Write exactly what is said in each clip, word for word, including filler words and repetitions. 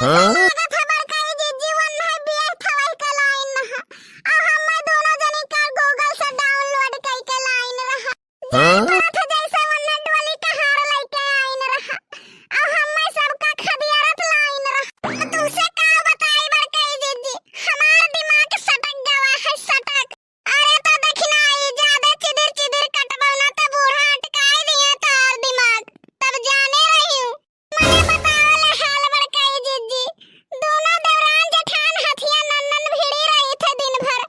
लागत है बड़काई जिज्जी, वन्है बियाह थवै के लाइन है। आ हम्मै दोनों जनी का Google से download कई के लाइन रहा। हाँ? परत है जैसे वन्है डोली कहार लइके आइन रहा। आ हम्मै सबका खदियारत लाइन रहा। आ तुमसे का बताई बड़काई जिज्जी, हमार दिमाग सटक गवा है, सटक। अरे तो दखिनाई, जादे चिदिर चिदिर कटबौ ना तो बूढ़ा अटकाई दिहे तोर दिमाग। तब जाने रहिउ। मने बतावल हाल बड़काई जिज्जी। दोनों देवरान जेठान हथिया नन्नन भिड़ी रही थे दिन भर।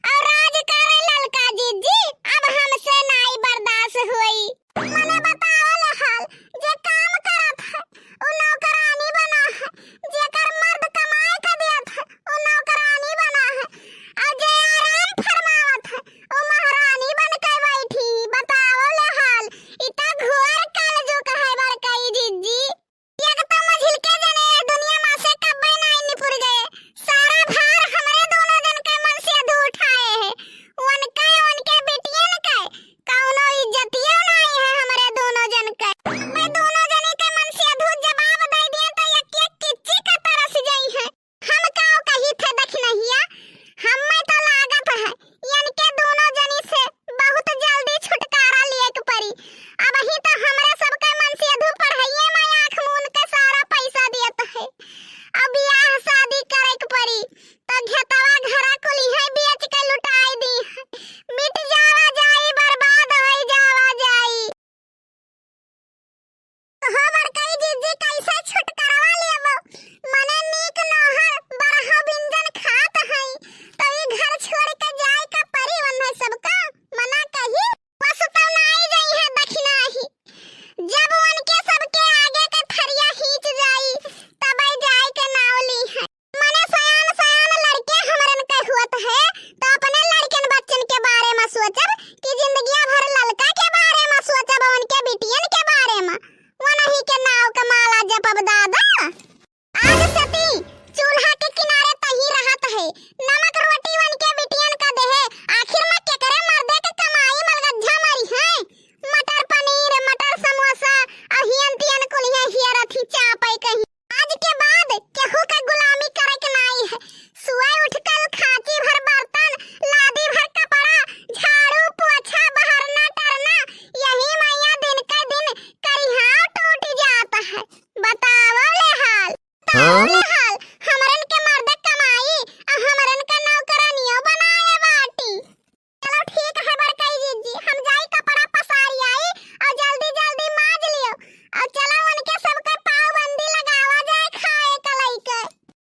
और राज करे ललका जिज्जी, अब हमसे नाई बर्दाश्त होई। मने बतावल हाल, जे काम करत है, उ नौकरानी बना है, जेकर मर्द कमाए के देत है, उ नौकरानी बना है, और जे आराम फरमावत है, उ महारानी बन के बैठी। बतावल हाल, इ त घोर कलजुग है बड़काई जिज्जी। एक तो मझिलके जने ए दुनिया मा से कब्बे नाई निपुर गए, सारा भार हमरे दोनों जन के मनसेधू उठाए है, उनके, उनके बिटियन के कौनो इज्जतियो नाई है हमरे दोनों जन के। अबे दोनों जने के मनसेधू जवाब दे दिए तो एक एक किच्ची का तरस जाई है। हम काव कही थे दखिनहिया, हम्मै तो लागत है इनके दोनों जनी से बहुत जल्दी छुटकारा लिए के परी। अबही तो हमरे सबके मनसेधू पढ़ाइए मा आँख मून के सारा पैसा दियत है। अब बियाह शादी करे के परी, तो खेतवा घरा कुलिहे बेच के लुटाई दी है। मिट जावा जाई, बर्बाद होई जावा जाई। हो बड़काई जिज्जी, कैसे छुटकरवा लेबो? मने नीक नोहर बरहा बिंजन खात हई, तो ई घर छोड़ के जाए का परी वन्है सबका। मना कही, बस तब ना आई जाई है दखिनाही। जब उनके सबके आगे के थरिया खींच जाई, तब आई जाए के नाव ली है। मने सयान सयान लड़के हमरन के हुअत है, तो अपने लड़कन बच्चन के बारे मा सोचब कि जिंदगिया भर ललका के बारे मा सोचब, उनके बिटियन के बारे मा, वनही के नाव के माला जपब दादा। आज सती चूल्हा के किनारे तही रहत है, नमक रोटी उनके बिटियन का देहे, आखिर मा केकरे मर्दे के कमाई मलगज्झा मरी है। मटर पनीर, मटर समोसा, अहियन तियन कुलिहे हियरथी चापै कहीं। आज के बाद केहू के गुलामी करे के नाई है। सुबह उठ के खांची भर बर्तन, लादी भर कपड़ा, झाड़ू, पोछा, बहरना, टरना, यही मइया दिन के दिन करिहा टूट जात है। बतावो ले हाल, बतावो ले हाल, हमरन के मर्द कमाई, आ हमरन का नौकरानियों बनाए बाटी। चलो ठीक है बड़काई जिज्जी, हम जाई कपड़ा पसारी आई और जल्दी जल्दी माज लियो और चलो उनके सबके पावबंदी लगावा जाए खाए के लइके।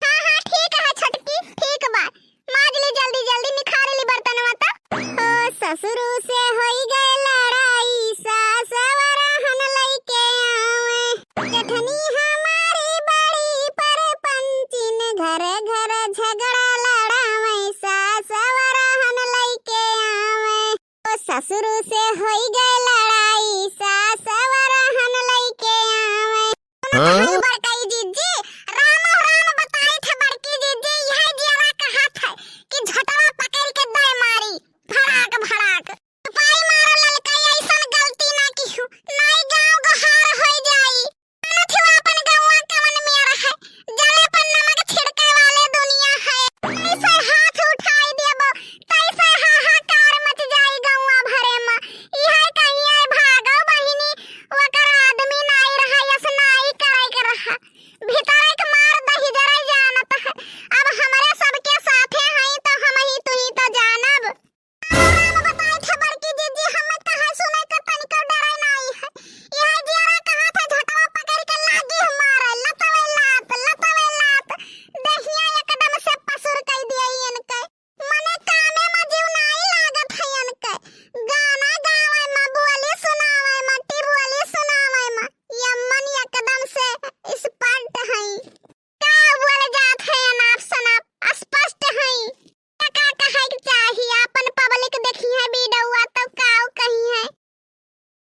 हाँ हाँ ठीक है छोटकी, ठीक बा, माज ली जल्दी जल्दी, निखार ली बर्तनवा त। ओ ससुरू से होई गए लड़ाई, सास वरहन लइके आवे। जेठनी हमारी बड़ी परपंचिन, घर घर झगड़ा लड़ावे, सास वरहन लइके आवे। ओ ससुर से होई गए लड़ाई, सास वरहन लइके आवे। हाँ?